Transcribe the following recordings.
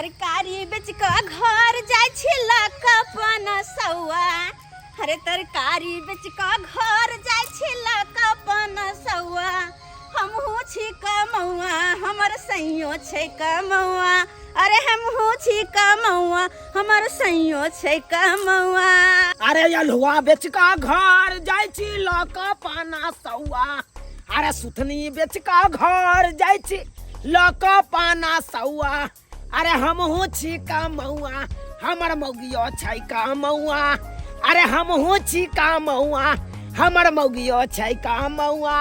तरकारी बेच कऽ घर जाइ छी लऽ कऽ पनसौआ। अरे तरकारी बेच कऽ घर जाइ छी लऽ कऽ पनसौआ। हमहूँ छी कमौआ, हमर सैयो छै कमौआ। अरे हमहूँ छी कमौआ, हमर सैयो छै कमौआ। अरे अल्हुआ बेच कऽ घर जाइ छी लऽ कऽ पनसौआ। अरे सुथनी बेच कऽ घर जाइ छी लऽ कऽ पाना सौआ। अरे हमहूँ छी कमौआ, हमर मौगियो छै कमौआ। अरे हमहूँ छी कमौआ, हमर मौगियो छै कमौआ।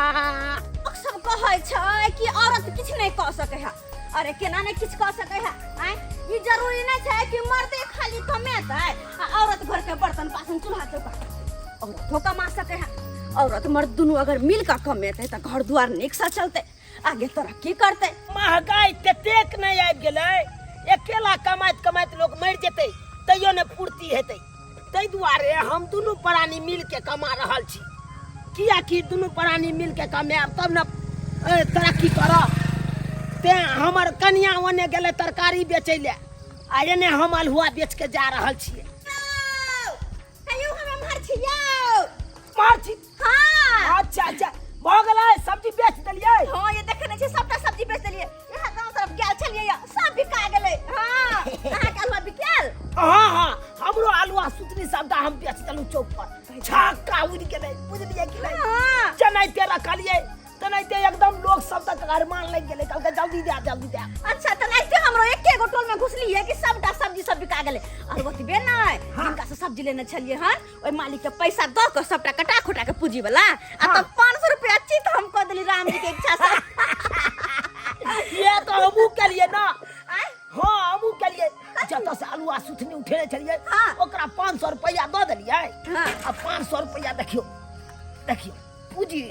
लोक सब कहै छै कि औरत किछु नहि कऽ सकै है। अरे केना नहि किछु कऽ सकै है? आँय, ई जरूरी नहि छै कि मर्दे खाली कमेतै आ औरत घर के बर्तन बासन चूल्हा चौका। औरतो कमा सकै है। औरत मर्द दुनू अगर मिल कऽ कमेतै तऽ घर दुआर नीकसँ चलतै, आगे तरक्की करतै। महगाई ततेक नहि आबि गेलै, अकेला कमाइत कमाइत लोक मरि जेतै तैयो नहि पूर्ति हेतै। ताहि दुआरे हम दुनू प्राणी मिलके कमा रहल छी, कियाकि दुनू प्राणी मिलके कमायब तब ने तरक्की करब। तें हमर कनिया ओने गेलै तरकारी बेचै लए आ एने हम अल्हुआ बेच के जा रहल छियै। कहियो हम एम्हर छी यौ। एम्हर छी? हाँ। अच्छा अच्छा, भऽ गेलै, सब्जी बेच देलियै? हाँ, ये देखे नहीं छी, सबटा सब्जी बेच देलियै। यहाँ गाँव तरफ गेल छलियै या, सब बिका गेलै। हाँ, अहाँके अल्हुआ बिकायल? हाँ हाँ, हमरो अल्हुआ सुतनी सबटा हम बेच देलहुँ चौक पर, छक्का उड़ि गेलै, बुझलियै कि नहि? हाँ। जेनाहिते रखलियै तेनाहिते एकदम लोक सब तक अरमान लागि गेलै, कहलकै जल्दी दे जल्दी दे। अच्छा, तेनाहिते हमरो एके गो टोल में घुसलियै कि सबटा सब्जी सब बिका गेलै। और ओतबे नहि, हाँ। जिनका से सब्जी लेने छलियै हन ओहि मालिक के पैसा दऽ कऽ सबटा कटा खोटा के पूंजी वाला आ हाँ। तब 500 रुपया चित हम कऽ देली राम जी के इच्छा से। ये तो हमहूँ केलियै ना। आँय? हाँ, हमहूँ केलियै। जतऽ से आलू आ सुथनी उठेने छलियै, हाँ। ओकरा 500 रुपया दऽ देलियै। हाँ। आ 500 रुपया देखियौ, देखियौ पूंजी,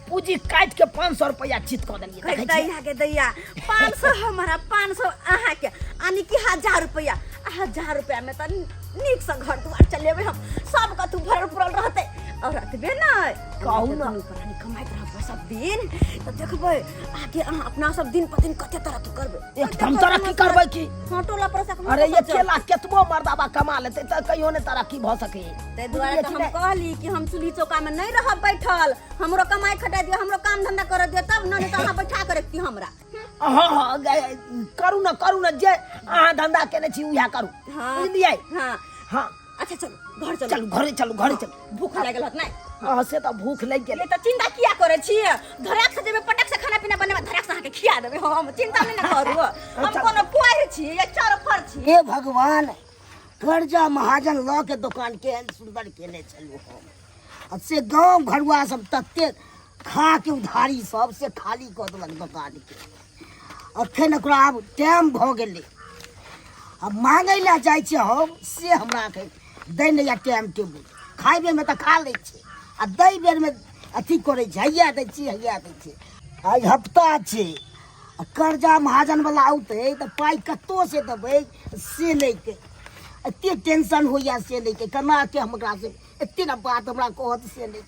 पूंजी काटि के 500 रुपया चित कऽ देलियै। कहै देखै छियै? दैया के दैया, 500 हमारा, 500 अहाँ के, यानी कि 1000 रुपया। आ 1000 रुपया में तऽ नीक से घर दुआर चलेबै हम, सब कतौ भरल पुरल रहतै। और एतबे नहि, कहू ना। दुनू प्राणी कमाइत रहबै सब दिन, तऽ देखबै आगे अहाँ अपना सब दिन पर दिन कते तरक्की करबै। एकदम तरक्की करबै की? हाँ, टोला पड़ोसा के अरे लोक सब अकेला केतबो मर्दाबा कमा लेतै तऽ कहियो नहि तरक्की भऽ सकैए। ताहि दुआरे तऽ हम कहली कि हम चूल्ही चौका में नहीं रहब बैठल, हमरो कमाई खटाई दियौ, हमरो काम धंधा करऽ दियौ, तब न, नहीं तऽ अहाँ बैठा के रखती हमरा। हाँ हाँ, करू ना, करू ना, जे अहाँ धंधा केने छी उएह करू। हाँ। बुझलियै? हाँ। हाँ। अच्छा चलू घर चलू। चलू घरे चलू, घरे चलू। भूख लागल होत नहीं? हाँ, से तऽ भूख लागि गेलै। तऽ चिंता किया करै छी? धराक से जेबै, पटक से खाना पीना बनेबै, धराक से अहाँके खिया देबै हम, चिंता नहि ने करू। हम कोनो कुआरि छी या चरफर छी? हे भगवान, कर्जा महाजन लऽ के दोकान केहन सुन्दर केने छलहुँ हम, आ से गाँव घरुआ सब ततेक खा के उधारी सब से खाली कऽ देलक दोकानके। अखन ओकरा आब टाइम भऽ गेलै, आब मांगै लए जाइ छियै हम, से हमरा अखन दै नहि यऽ टाइम टेबुल। खाइ बेरमे तऽ खा लै छै आ दै बेरमे अथी करै छै, हैया दै छी हैया दै छी। आइ हफ्ता छै आ कर्जा महाजनवला औतै तऽ पाइ कतहुसँ देबै से लैके एते टेंशन होइए, से लैके केना के हम ओकरासँ एते ने बात हमरा कहत से नहि।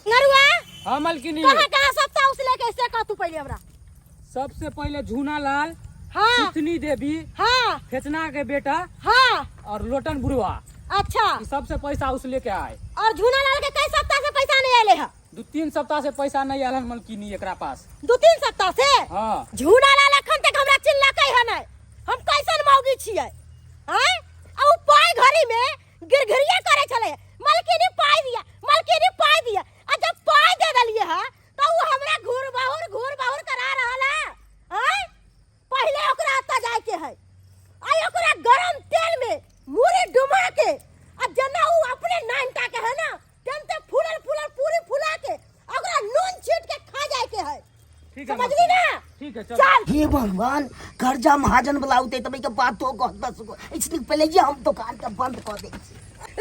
नरुआ। हाँ मलकिनी। कहाँ कहाँ सब चाउस लेके से कह तू पहले हमरा। सबसे पहले झूना लाल, हाँ। सुथनी देवी, हाँ। फेचना के बेटा, हाँ। और लोटन बुढ़वा। अच्छा। ई सबसे पैसा उस लेके आए। और झूना लाल के कई सप्ताह से पैसा नहीं आये है? 2-3 सप्ताह से पैसा नहीं आयल हन मलकिनी एकरा पास। 2-3 सप्ताह से? हाँ। झूना लाल अखन तक हमरा चिल्लकै है नहीं, हम कैसन मौगी छियै? आँय? आ उ पाई घड़ी में गिरगिरिया करे छले, मलकिनी पाई दिया, मलकिनी पाई दिया, आ जब पाई दे देलिए है तो उ हमरा घूर बहुर घूर बहुर करा रहल है। आँय? पहले ओकरा ओतऽ जाय के है, आइ ओकरा गरम तेल में मुरी डुबा के, आ जेना उ अपने नानटा के है ना तेनते फूलल फूलल पूरी फुला के ओकरा नून छीट के खा जाय के है। ठीक है, समझली ना? ठीक है, चल। चल। हे भगवान, कर्जा महाजन वाला औतै तब के बातो कह 10 गो। इसलिए पहले ये हम दुकान के बंद कऽ दै छी।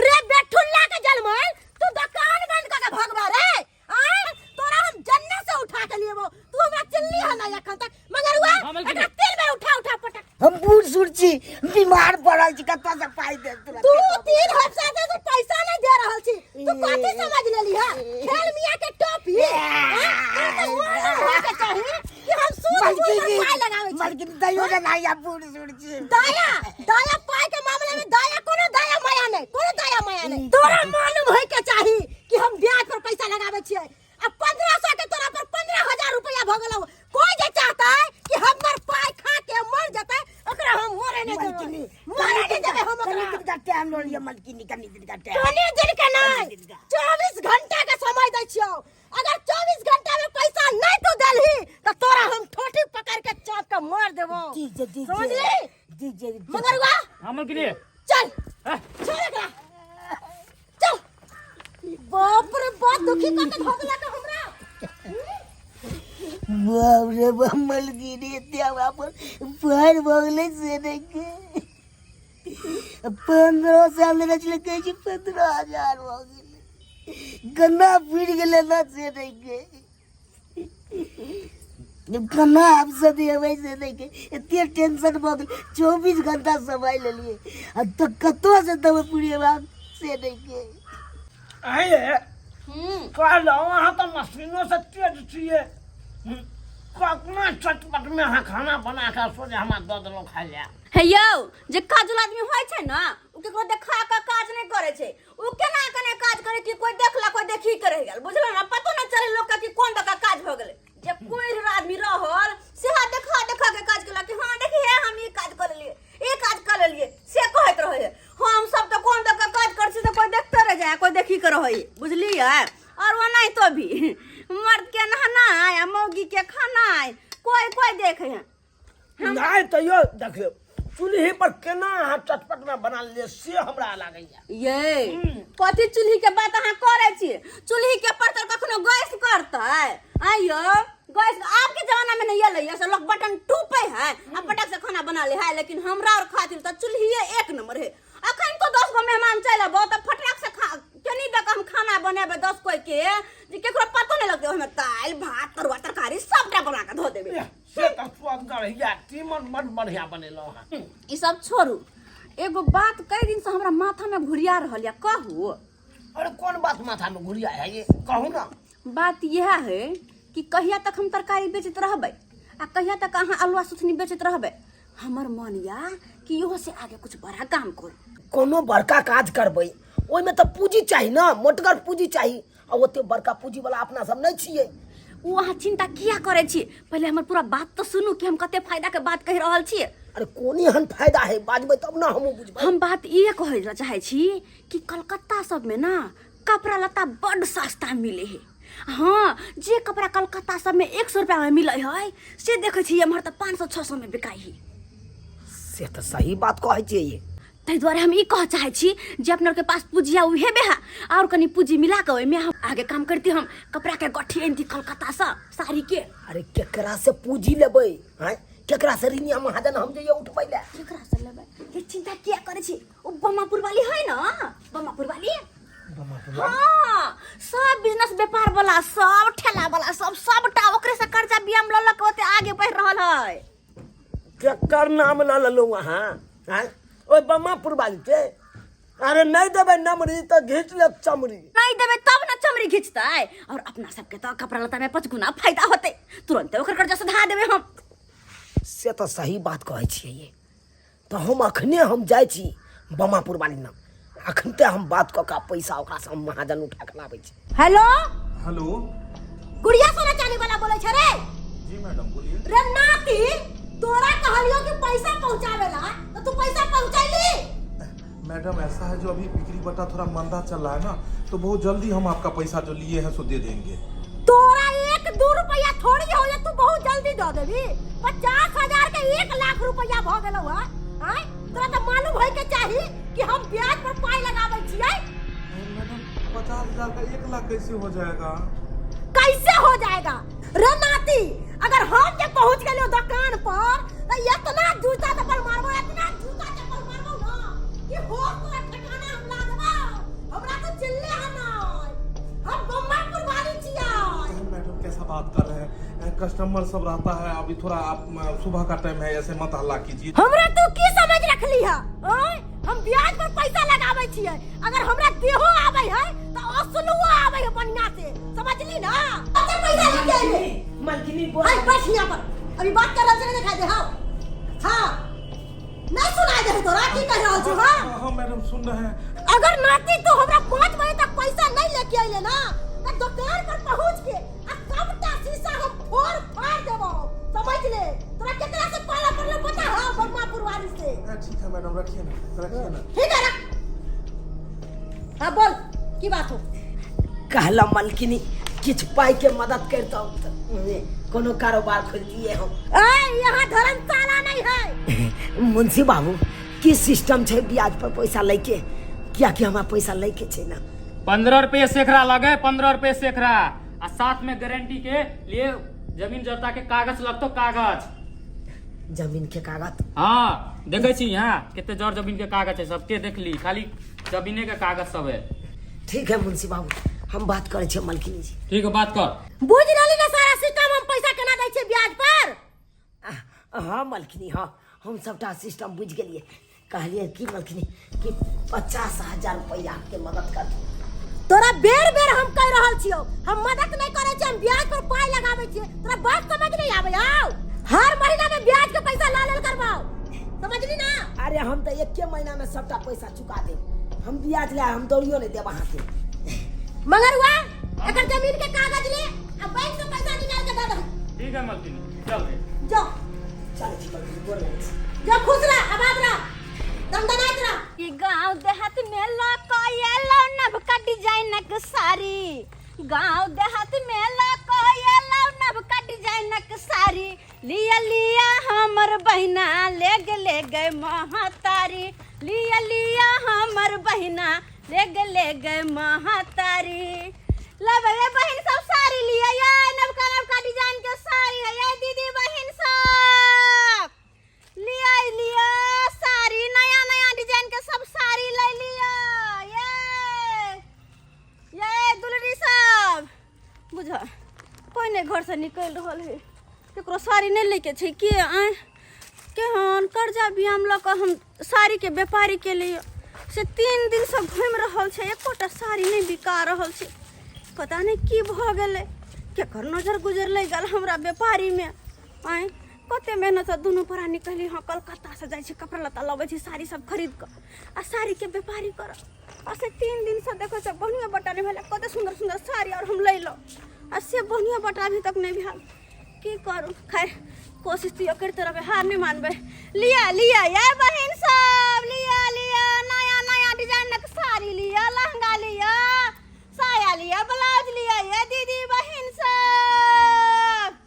रे बेठुल्ला के जलमल, तू दुकान बंद कऽ के भगवा रे। आय तोरा हम जन्नत से उठा के लिएबो, तू हमरा चिल्ली है ना एखन तक, मगर हुआ हाँ, मलकिनी। एकरा तेल में उठा उठा पटक। हम बूढ़ सूढ़ छी, बीमार पड़ल छी, कतऽ से पाइ देब तोरा? 2-3 हफ्ता से तू पैसा नहीं दे रहल छी, तू कथी समझ लेली है? खेल मियां के टोपी। हाँ? तोरा तऽ मालूम होय के चाही कि हम सूद बूझ के पाइ लगाबै छी। मलकिनी, दयो ने नहीं, आप बूढ़ सूढ़ छी। दया? दया पाई के मामले में दया, कोनो दया माया नहीं, कोनो दया माया नहीं। तोरा मालूम होय के चाही कि हम ब्याज पर पैसा लगावे छियै। अब 1500 के तोरा पर 15,000 रुपया भ गेलौ। कोई जे चाहता है कि हमर पाई खा के मर जतै, ओकरा हम मरे नहीं देबै, मलकिनी, मरे नहीं देबै हम कनी ओकरा। दिन का टाइम लऽ लिअ मलकिनी, कनी दिन का टाइम। कनी दिन के नहीं, कनी दिन का। 24 घंटा के समय दै छियौ। अगर 24 घंटा में पैसा नहीं तू देलही तो तोरा हम ठोठी पकड़ के चाप के मार देबो। जी जी जी। समझली? जी जी। मगरुआ। हाँ मलकिनी। चल। हाँ। छोड़ एकरा, चल। बाप रे बाप, दुखी कर के धो देलक हमरा। बाप रे बाप, मलकिनी एते हमरा पर भार भऽ गेलै से नहि के 15 साल लेने छलै, कहै छै 15,000 भऽ गेलै। गन्ना फुटि गेलै ने से नहि के केना आब सधेबै से नहि के एते टेंशन भऽ गेलै। 24 घंटा समय लेलियै आ तऽ कतऽसँ देबै पुरेबाक से नहि के। अहे, कहलहुँ अहाँ तऽ मशीनो से तेज छियै। कतना चटपट में अहाँ खाना बना कऽ सोझे हमरा दऽ देलहुँ खाइ लए। हे यौ, जे काजुल आदमी होइ छै ने, ओ केकरो देखा कऽ काज नहि करै छै। ओ केना केना काज करे कि कोई देखला, कोई देखी के रहि गेल, बुझलो ने? पतो नहि चले लोक के कि कोन दका काज भऽ गेलै। जे कोई आदमी रहल सेहा देखा देखा के काज केलक कि हाँ देखिए, हम ई काज कऽ लेलियै, ई काज कऽ लेलियै, से कहैत रहै है। हम सब तऽ कोन दका काज करै छी तऽ कोई देखते रह जाए, कोई देखी के रहै, बुझलियै? और ओनाहितो भी मर्द के नहनाइ आ मौगी के खानाइ कोई कोई देखे है। नहि, तैयो देखियौ, चूल्ही पर केना अहाँ चटपट में बना लेलियै से हमरा लागैया। ये कथी चूल्ही के बात अहाँ करै छी? चूल्ही के पर तऽ कखनो गैस करतै? आइयो गैस आब के जमाना में नहीं एलै से लोग बटन टूपे है आ पटक से खाना बना ले है, लेकिन हमरा और खातिर तऽ चूल्हिए एक नंबर है। अखन तो 10 गो मेहमान चलि अबो तऽ फटक से खा केनी दऽ कऽ हम खाना बनेबै 10 कोई के, जे केकरो पतो नहि लगतै। ओहिमे दालि, भात, तरुआ, तरकारी सबटा बना कऽ धो देबै। से तऽ स्वादगर हैया, तीमन बड बढ़िया बनेलहुँ अहाँ। ई सब छोड़ू, एगो बात कई दिन से हमरा माथा में घुरिया रहल या, कहू? अरे, कोन बात माथा में घुरिया है ये, कहू ना। बात यह है कि कहिया तक हम तरकारी बेचैत रहबै आ कहिया तक अहाँ अलुआ सुथनी बेचैत रहबै? हमर मन या कि इहो से आगे कुछ बड़ा काम करू। कोनो बड़का काज करबै, ओहिमे तऽ पूँजी चाही ने, मोटगर पूँजी चाही, आ ओते बड़का पूँजी वाला अपना सब नहि छियै। ओ अहाँ चिंता किया करै छी? पहिले हमर पूरा बात तऽ सुनू कि हम कते फायदा के बात कहि रहल छियै। अरे, कोन एहन फायदा है, बाजबै तब ने हमहूँ बुझबै। हम बात इहे कहै लए चाहै छी कि कलकत्ता सबमे ना कपड़ा लत्ता बड्ड सस्ता मिले है। हाँ, जे कपड़ा कलकत्ता सबमे 100 रुपया में मिले है, से देखै छी एम्हर तऽ 500 600 में बिकाइ है। से तऽ सही बात कहै छियै ये। ताहि दुआरे हम ई कह चाहै छी जे अपना के पास पूंजी आ उहे है और कनी पूंजी मिला के ओहिमे हम आगे काम करती, हम कपड़ा के गट्ठी आनती कलकत्ता से साड़ी के। अरे, केकरा से पूंजी लेबै हैं? केकरा से ऋणिया महाजन हम जइयै उठबै लए? केकरा से लेबै, ये चिंता किया करै छी? ओ बमापुर वाली है ना, बमापुर वाली। हाँ, सब बिजनेस व्यापार वाला सब, ठेला वाला सब, सबटा ओकरे से कर्जा बियाम लऽ लऽ के ओते आगे बढ़ि रहल है। केकर नाम लऽ लेलहुँ अहाँ हैं? ओहि बमापुर वाली के? अरे, नहि देबै नमरी तऽ घीच लेत चमड़ी। नहीं देबै तब ने चमड़ी घिचतै। और अपना सबके तऽ कपड़ा लत्ता में 5 गुना फायदा होतै, तुरंते ओकर कर्जा सुधा देबै हम। से तऽ सही बात कहै छियै ये। तऽ हम अखने हम जाइ छी बमापुर वाली नाम, अखनते हम बात कऽ कऽ पैसा ओकरासँ हम महाजन उठा कऽ लाबै छी। हेलो। हेलो। गुड़िया सोना चांदी वाला बोले छे रे? जी मैडम, बोलिए। रे नाती, तोरा कहलियो कि पैसा पहुंचावेला तो तू पैसा पहुंचैली? मैडम, ऐसा है जो अभी बिक्री बटा थोड़ा मंदा चल रहा है ना, तो बहुत जल्दी हम आपका पैसा जो लिए हैं सो दे देंगे। तोरा 1-2 रुपया थोड़ी हो तू बहुत जल्दी दे देबी। 50,000 के 1 लाख रुपया भ गेलौ है। आय, तोरा तो मालूम होय के चाही कि हम ब्याज पर पाई लगाबै छियै। अरे मैडम, 50,000 का 1 लाख कैसे हो जाएगा? कैसे हो जाएगा रे नाती? अगर हम जे पहुंच गेलियो दुकान पर तो इतना जूता चप्पल मारबो, इतना जूता चप्पल मारबो ना कि होश तोरा ठिकाना हम ला देबो। हमरा तो चिल्ले हन, हम बम्मापुर वाली छियै। अरे मैडम, कैसा बात कर रहे हैं? कस्टमर सब रहता है, अभी थोड़ा आप सुबह का टाइम है, ऐसे मत हल्ला कीजिए। हमरा तू की समझ रखली है? ओए, हम ब्याज पर पैसा लगाबै छियै। अगर हमरा देहो आबै है तो असलुओ आबै है बढ़िया से, समझली ना? अच्छा, पैसा लेके अइबे। मलकिनी। हाय, बैठ यहाँ पर। अभी बात कर रहल छै, नहीं दिखाई दे? हाँ हाँ, नहीं सुनाई दे? छै तोरा की कह रहल छौ हां हाँ हाँ मैडम सुन रहे हैं। अगर नाती तो हमरा 5 बजे तक पैसा नहीं लेके अइले ना त दुकान पर पहुंच के आ सबटा शीशा हम फोड़ फाड़ देबो, समझ ले। तोरा केकरा से पाला पड़लो पता है? बम्मा पुरवारी से। हाँ, ठीक है मैडम, रखिए ना, रखिए ना। ठीक है, रख। हाँ बोल, की बात हो? कहला मलकिनी किछु पाइके मदद करितहुँ तऽ कोनो कारोबार खोलतियै हम। ए, यहाँ धर्मशाला नहीं है। मुंशी बाबू, की सिस्टम छै ब्याज पर पैसा लैके? कियाकि हमरा पैसा लैके छै ना। 15 रुपये सेकड़ा लगे, 15 रुपये सेकड़ा, आ साथ में गारंटी के लिए जमीन जता के कागज लगतो, कागज। जमीन के कागज? हाँ, देखे छी यहाँ कते जर जमीन के कागज है, सबके देख ली, खाली जमीने के कागज सब है। ठीक है मुंशी बाबू, हम बात करै छियै मलकिनी जी। ठीक है, बात कर। बुझ रहली ना सारा सिस्टम, हम पैसा केना दै छियै ब्याज पर? हाँ मलकिनी, हाँ, हम सबटा सिस्टम बुझि गेलियै। कहलियै की मलकिनी कि 50,000 रुपैआ के मदद कर। तोरा बेर बेर हम कह रहल छियौ, हम मदद नहीं करै छियै, हम ब्याज पर पाई लगाबै छियै। तोरा बात समझ नहीं आबै? आउ हर महीना में ब्याज के पैसा ला लेल करबाओ, समझली ना? अरे हम तऽ एके महीना में सबटा पैसा चुका देब। हम ब्याज ले हम दौड़ियो नहीं देब अहाँके। मगर हुआ एकर जमीन के कागज ले आ बैंक से पैसा निकाल के दे दही। ठीक है मलकिनी, चल रे। जो। चलै छी मलकिनी, गोर लगै छी। जो, खुश रह, आबाद रह, दमदनाइत रह। ई गांव देहात में लकएलो नवका डिजाइनक साड़ी, गांव देहात में लकएलो नवका डिजाइनक साड़ी, लिया लिया हमर बहिना ले गेले गए महतारी, लिया लिया हमर बहिना ले गेले गए महतारी। लबे रे बहिन सब साड़ी लिया, ये नवका नवका डिजाइन के साड़ी है, ये दीदी बहिन सब लिया लिया साड़ी, नया नया डिजाइन के सब साड़ी ले लिया। ये दुलरी सब बुझ कोई नहीं घर से निकल रहल है, केकरो साड़ी नहीं लेके छै के आय केहन कर्जा बियाम लऽ कऽ हम साड़ी के व्यापारी के लिए से 3 दिन से घूमि रहल छै, एकोटा साड़ी नहीं बिका रहल छै। पता नहीं की भऽ गेलै, केकर नजर गुजरलै गेल हमरा व्यापारी में। आय कते मेहनत से दुनू प्राणी कहली हाँ कलकत्ता से जाइ छी, कपड़ा लत्ता लबै छी, साड़ी सब खरीद कऽ आ साड़ी के व्यापारी करब। आ से 3 दिन से देखै छै बढ़िआँ बटा नहि भेलै, कते सुन्दर सुन्दर साड़ी और हम लैलहुँ आ से बढ़िआँ बटा अभी तक नहि भेल, की करू? खैर कोशिश तो करते रहबै, हार नहीं मानबै। लिया लिया ये बहिन सब, लिया लिया नया नया डिजाइनक साड़ी लिया, लहंगा लिया, साया लिया, ब्लाउज लिया, ये दीदी बहिन सब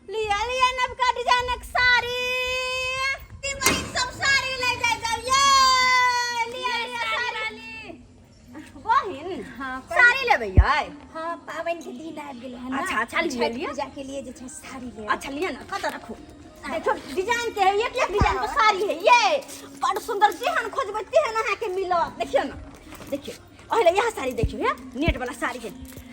लिया लिया नवका डिजाइनक साड़ी, दीदी बहिन सब साड़ी ले जाय जाओ, ये लिया लिया साड़ी। बहिन हाँ, साड़ी लेबै यै? हाँ, पाबनि के दिन आबि गेलै हन ना। अच्छा, अच्छा, लिअ, छठि लिअ। पूजा के लिए जे छै साड़ी लेबै। अच्छा लिअ ना, कतऽ रखू? देखो डिजाइन के है, एक एक डिजाइन के साड़ी है, ये बड़ सुंदर, जेहन खोजबै तेहन अहाँके मिलत। देखियौ ना, देखियौ पहिले इएह साड़ी देखियौ, हे नेट वाला साड़ी है,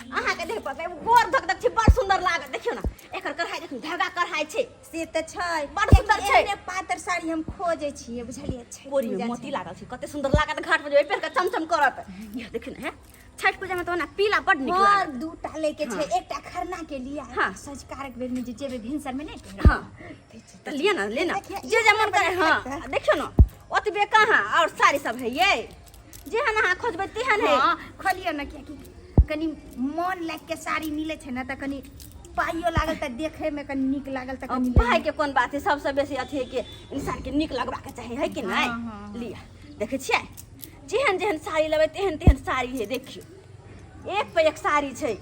अहाँके देख पड़तै गोर धक धक छै, बड़ सुंदर लागत। देखियौ ना एकर कढ़ाई देखियौ, धागा कढ़ाई छै। से तऽ छै, बड़ सुंदर छै। एहने पातर साड़ी हम खोजै छियै, बुझलियै? छठि कोरी में पूजा मोती छै। लागल छै, कते सुंदर लागत, घाट पर जेबै पहिर के चमचम करत। यह देखियौ ना, हे छठि पूजा में तऽ ओना पीला बड़ नीक हाँ, लागत। दूटा लैके छै, एकटा खरना के लिए, हाँ। सँझुका बेर में जे जेबै भिनसर में नहि पहिरब। हाँ। तऽ लिअ ना, ले ना, देखियौ, जे जे मन करे। हाँ लगतै। देखियौ ना ओतबे कहाँ और साड़ी सब है, ये जेहन अहाँ खोजबै तेहन है। हाँ, खोलियौ ने, कियाकि कनि मन लागि के साड़ी मिलै छै ने तऽ कनि पाइयो लागल तऽ देखै में कनि नीक लागल तऽ कनि पाइ के कोन बात है, सबसे बेसी अथी है कि इंसान के नीक लगबाक चाही, है कि नहि? हाँ, हाँ। लिअ देखै छियै जेहन जेहन साड़ी लेबै तेहन तेहन साड़ी है। देखियौ एक पे एक साड़ी छै,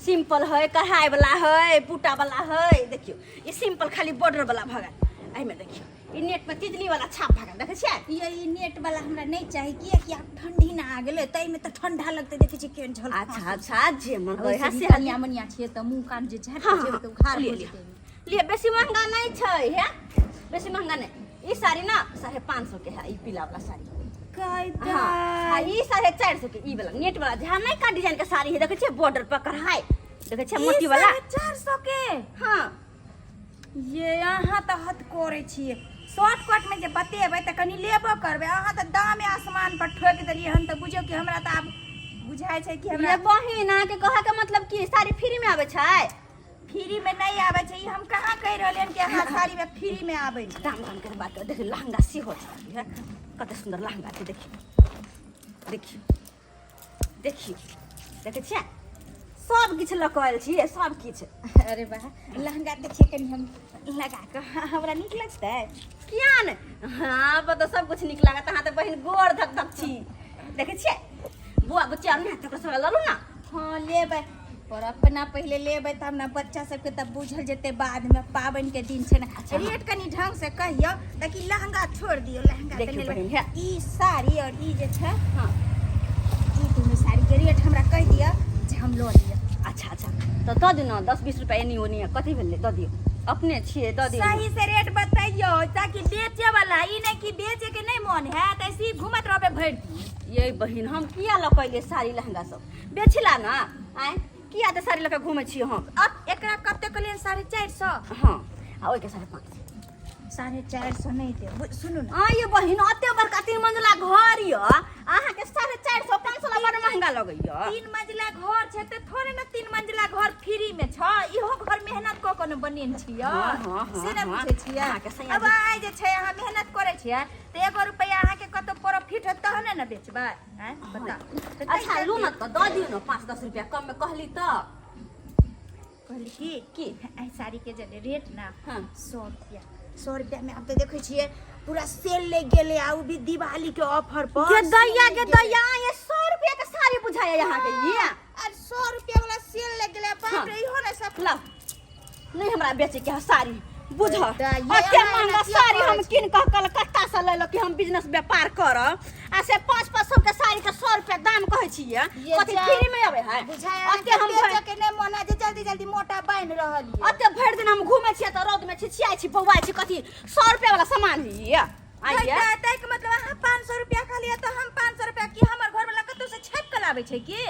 सिंपल है, कढ़ाई वाला है, बूटा वाला है। देखियौ ई सिंपल खाली बॉर्डर वाला भऽ गेल, एहिमे देखियौ ई नेट में तितली वाला छाप भऽ गेल, देखै छियै? ये ई नेट वाला हमरा नहीं चाहिए, कियाकि आब ठंडी ना आ गेलै ताहिमे तऽ ठंडा लगतै, देखै छियै केहन झल। अच्छा अच्छा, जे मन करे वैसे भी से कनिया मनिया छियै तऽ मुँह कान जे झाड़ि हाँ, के जेबै हाँ, तऽ उघार लिअ, हो लिअ। जेतै। लिअ बेसी महंगा नहीं छै, हे बेसी महंगा नहीं। ई साड़ी ना 550 के है, ई पीला वाला साड़ी। हाँ, आ ई 450 के, ई वाला नेट वाला जहाँ नयका का डिजाइन के साड़ी है, देखै छियै बॉर्डर पर कढ़ाई, देखै छियै मोती वाला। 450 के? हाँ। ये अहाँ तऽ हद करै छियै, शॉर्टकट में जे बतेबै तऽ कनि लेबो करबै, अहाँ तऽ दामे आसमान पर ठोकि देलियै हन, तऽ बुझियौ कि हमरा तऽ आब बुझाइ छै कि हमरा ये बहिन अहाँके कहऽ के मतलब की साड़ी फ्री में आबै छै? फ्री में नहीं आबै छै, ई हम कहाँ कहि रहलियै हन कि अहाँ साड़ी में फ्री में आबै छै। दाम दाम के बात कर, देख लहंगा सेहो छै, हे। कते सुन्दर लहंगा छै, देखियौ देखियौ देखियौ, देखै छियै? सब किछु लऽ कऽ आयल छियै, सब किछु। अरे वाह, लहंगा देखिए कनि हम लगा कऽ, हमरा नीक लगतै? किया ने, हाँ पर तऽ सब किछु नीक लागत। अहाँ तऽ बहिन गोर धक धक छी। देखै छियै बौआ बुच्ची आर नहि हेतै, ओकरा सब लऽ लू ने। हँ लेबै, पर अपना पहिले लेबै तब ने, बच्चा सबके तब बुझल जेतै बादमे। पाबनिके दिन छै ने। अच्छा। रेट कनि ढंग से कहियौ, ताकि लहंगा छोड़ दियौ, लहंगा तऽ देखियौ नहि लेबै। बहिन, हे। ई साड़ी और ई जे छै, हाँ, ई दुनू साड़ीके रेट हमरा कहि दिअ जे हम लऽ लिअ। अच्छा अच्छा, तऽ दऽ दियौ ने 10-20 रुपआ एनी ओनी, कथी भेलै, दऽ दियौ, अपने छियै, दऽ दियौ। सही से रेट बतैयौ ताकि बेचे वाला ई नहि कि बेचे के नहि मन है तऽ ऐसे ही घूमत रहबै भरि दिन। ये बहिन, हम किया लऽ कऽ एलियै साड़ी लहंगा सब बेचिला ने? आँय, किया तऽ साड़ी लऽ कऽ घूमै छियै हम? अब एकरा कते के लेल? 450? हँ, आ ओहिके 550। 450 नहि देब, सुनू ने। आ ये बहिन, एते बड़का 3 मंजिला घर यऽ, अहाँके 450 500 ला बड़ महंगा लगैया। 3 मंजिला घर छै तऽ थोड़े ने 3 मंजिला घर फ्री में छ, इहो घर मेहनत कऽ कऽ ने बनेने छियै। हाँ, हाँ, हाँ, से ने हाँ। बुझै छियै? अहाँके सैया अब आइ जे छै अहाँ मेहनत करै छियै तऽ एगो रुपैआ अहाँके कतौ प्रॉफिट होत तहने ने बेचबै, आँय बताउ तऽ। अच्छा कैसे लू ने तऽ दऽ दियौ ने 5-10 रुपया कम में, कहली तऽ। कहली की की? एहि साड़ी के जे रेट ना, हाँ। 100 रुपया, 100 रुपया में। आब तऽ देखै छियै पूरा सेल लागि गेलै, आ उ भी दिवाली के ऑफर पर गे सेल दैया, लागि गे गेलै। दैया, ये 100 रुपया के साड़ी बुझाया यहाँ के ये? आर 100 रुपया वाला सेल लागि गेलै, बाप हाँ। रे, इहो ने सब। लाउ, नहीं हमरा बेचे के है साड़ी, बुझ। दैया, अते एना महंगा किया साड़ी करै हम छी? कीन कऽ कलकत्ता से लेलहुँ कि हम बिजनेस व्यापार करब, आ से 500-500 के साड़ी के 100 रुपया दाम कहै छियै। ये कथी जा- फ्री में अबै है? बुझाय अते हम बेचे के नहि मन है जे जल्दी जल्दी मोटा बान्हि रहल ये। अते भरि दिन हम घूमै छियै तऽ रौद में छिछियाइ छी, बौआइ छी, कथी 100 रुपया वाला सामान है ये? आइए। ताहिके मतलब अहाँ 500 रुपया कहलियै तऽ हम 500 रुपया की हमर घर वाला कतौ से छापि कऽ लाबै छै की?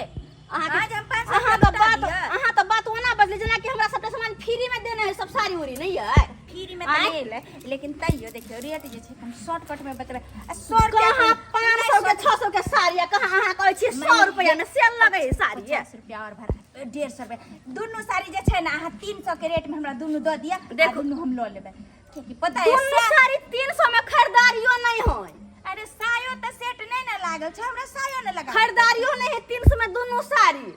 अहाँके आज हम 500 अहाँ रुपया तऽ बात लुटा दिअ। अहाँ तऽ बात ओना बजली जेना कि हमरा सबटा सामान फ्री में देने है सब साड़ी उड़ी, नहीं है? फ्री में तऽ आँय? नहि एलै, लेकिन तैयो देखियौ रेट जे छै कनि शॉर्टकट में बतेबै आ 100 रुपया कहाँ 500 के 600 के साड़ी है, कहाँ अहाँ कहै छियै 100 रुपया में सेल लगै है साड़ी? 50 रुपया और भरा, 150 रुपया। दुनू साड़ी जे छै ने अहाँ 300 के रेट में हमरा दुनू दऽ दिअ। देखू। आ दुनू हम लऽ लेबै, कियाकि पता है दुनू साड़ी 300 में खरीदारियो नहीं होय। अरे सायो तऽ सेट नहि ने लागल छै, हमरा सायो नहि लगा। खरीदारियो नहीं है 300 में दुनू साड़ी।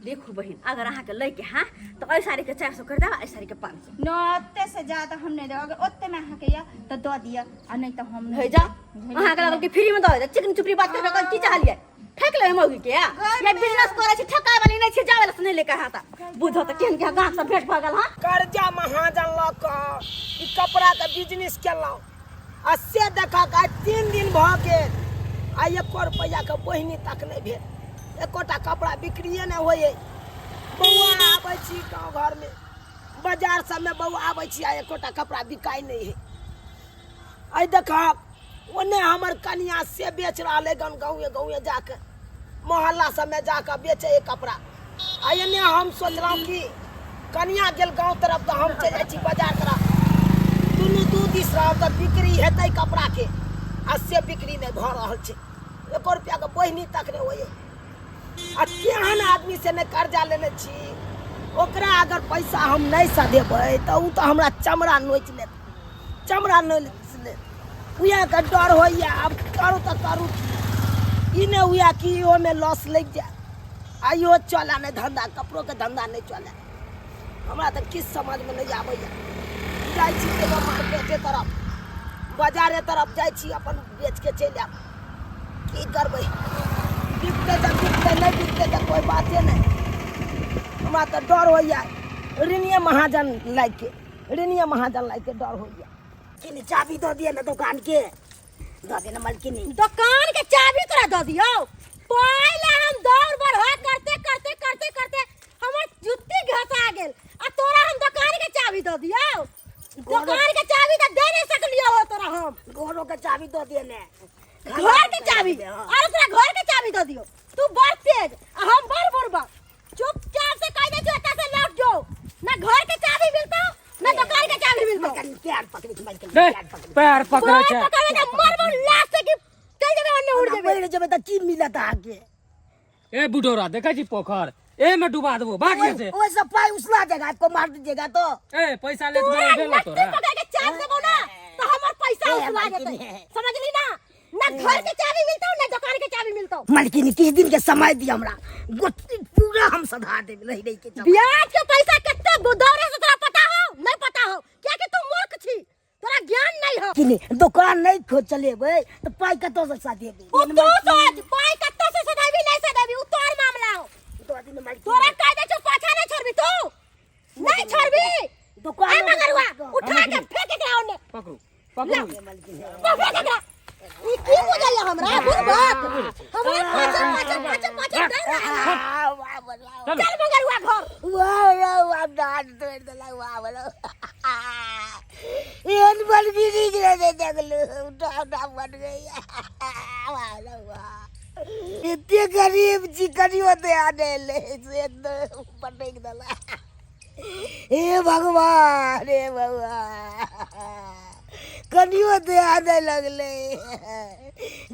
देखू बहिन, अगर अहाँके लैके है तऽ एहि साड़ी के 400 कर देब, एहि साड़ी के 500। न, ओते से ज्यादा हम नहि देब। अगर ओते में अहाँके यऽ तऽ दऽ दिअ, आ नहि तऽ हम हे जा, अहाँके लागल कि फ्री में दऽ देब? चिकन चुपड़ी बात करके की चाहलियै? ठक लेबै मौगी के? या बिजनेस करै छी, ठकाय वाली नहि छी। जावे से नहि लेके हाथ बुझो तऽ केहन केहन गाहक सब भेंट भऽ गेल। हँ, कर्जा महाजन लऽ कऽ ई कपड़ाके बिजनेस केलहुँ, आ से देखक आइ 3 दिन भऽ गेल आ एको रुपैआके बहिनी तक नहि भेल, एकोटा कपड़ा बिक्रिए नहि होइए। बौआ आबै छी गाँव घरमे, बाजार सबमे बौआ आबै छी, आ एकोटा कपड़ा बिकाइ नहि है। आइ देखक ओन्ने हमर कनिया से बेच रहल है गन, गाँवे गाँवे जाके मोहल्ला सबमे जाके बेचै है कपड़ा, आ एन्ने हम सोचलहुँ कि कनिया गेल गाँव तरफ तऽ हम चलि जाइ छी बाजार तरफ, दुनू दू दिस रहब तऽ बिक्री हेतै कपड़ाके, आ से बिक्री नहि भऽ रहल छै, एको रुपैआके बहिनी तक नहि होइए। आ केहन आदमी से नहि कर्जा लेने छी, ओकरा अगर पैसा हम नहि सधेबै तऽ ओ तऽ हमरा चमड़ा नोचि लेत, चमड़ा नोचि लेत, उएहके डर होइए। आब करू तऽ करू की? ई नहि हुए कि इहोमे लॉस लागि जाय आ इहो चलए नहि धन्धा, कपड़ोके धन्धा नहि चलए। हमरा तऽ किछु समझमे नहि आबैए। जाइ छी एगो मार्केटे तरफ, बाजारे तरफ जाइ छी, अपन बेचके चलि आयब। की करबै? बिकतै तऽ बिकतै, नहि बिकतै तऽ कोइ बाते नहि। हमरा तऽ डर होइए ऋणिये महाजन लागिके, ऋणिये महाजन लागिके डर होइए। किनी चाबी दऽ दिअ ने दोकानके, दऽ दे ने मलकिनी। दोकान के चाबी तोरा दऽ दियौ? पहिले हम दौड़ बढ़ा करते करते करते करते हमर जुत्ती घसा गेल, आ तोरा हम दोकान के चाबी दऽ दियौ? दोकान के चाबी तऽ दे नहीं सकलियौ हो तोरा हम। घरो के चाबी दऽ दिअ ने। घर के चाबी? अरे तोरा घर के चाबी दऽ दियौ? तू बड़ तेज आ हम बड़ बुड़बक। चुपचाप से कह दे छो, एतऽ से लौट जो, ना घर के चाबी मिलतो ना दुकान के चाबी मिलतो। मलकिनी पैर पकड़े छी, मलकिनी दे, पैर पकड़े। पैर पकड़ै छै। पैर पकड़े तऽ मरबो लाश से कि चल जेबे ओन्ने उड़ जेबे। मरि जेबै तऽ की मिलत अहाँके? ए बुढ़ोरा, देखै छी पोखर, ए में डुबा देबो, भाग यहाँ से। ओहि सब पाई उसला जाएगा, आपको मार दीजिएगा तो। ए पैसा ले तोरा गेलो नट्टी तोरा पकड़ के चाप देबो ना तो हमर पैसा ए, उसला मलकिनी। जेतै, समझली ना? ना घर के चाबी मिलतौ ना दुकान के चाबी मिलतौ। मालकिनी किछु दिन के समय दिअ हमरा, गोटी पूरा हम सधा देब रहि रहि के। ब्याज के पैसा कते दौड़े से तोरा पता हो? नहीं पता हो, कियाकि तू मूर्ख छी, तोरा ज्ञान नहीं हो। कि नहीं दुकान नहीं खो चलेबै तऽ पाइ कतऽ से सधेबै? उ तू सोच, पाइ कतऽ से सधेबी नहीं सधेबी उ तोर मामला हो। दऽ दिन मालकिनी। तोरा कह दे छौ पाछा नहीं छोड़बी, तू नहीं छोड़बी। दुकान ए मगरुआ, उठा के फेंक एकरा ओने। पकड़ू पकड़ू। पकड़ एकरा। ई की बुझैया हमरा बुड़बक? हमरा पाछा पाछा पाछा पाछा दे रहल है। चलू। चल मगरुआ घर। वाह वाह वाह, दाँत तोड़ि देलक, वाह वाह। एहन बलगिरी के नहि देखलहुँ, उठा उठा बन गई। वाह वाह, एते गरीब छी, कनियो दया नहि एलै से पटकि देलक। हे भगवान, हे भगवान, कनियो दया नहि लगलै।